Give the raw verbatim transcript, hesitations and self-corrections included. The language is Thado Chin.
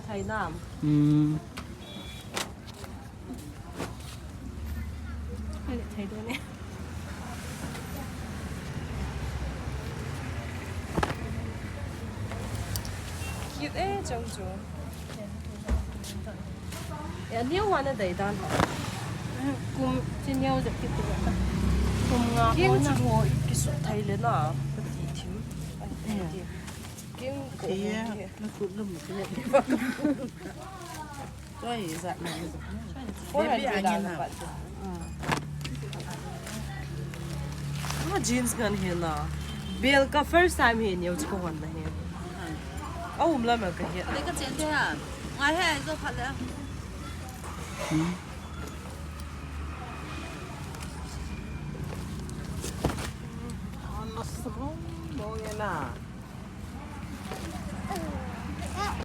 Thai nam. Hmm. Thai, Thai dong ne. Cute eh, chang chu. Ya, new one a dai dan ha. Kum, chi new jep ki kum. Kum nga. King chu ho, ki su thai le na. Ka ti thim. Ai, ti. King ko. Ti ya, na kut lum ti ya. Choi, is that nice? Four hundred dollar. Ah, jeans ngan hi na. Bel ka first time hi, neo chu ka hon na hi. A um la ma ka hi. Ka chen te ha. Ngai he, zo phat le. Hmm. Ano sa mo, mo yan na.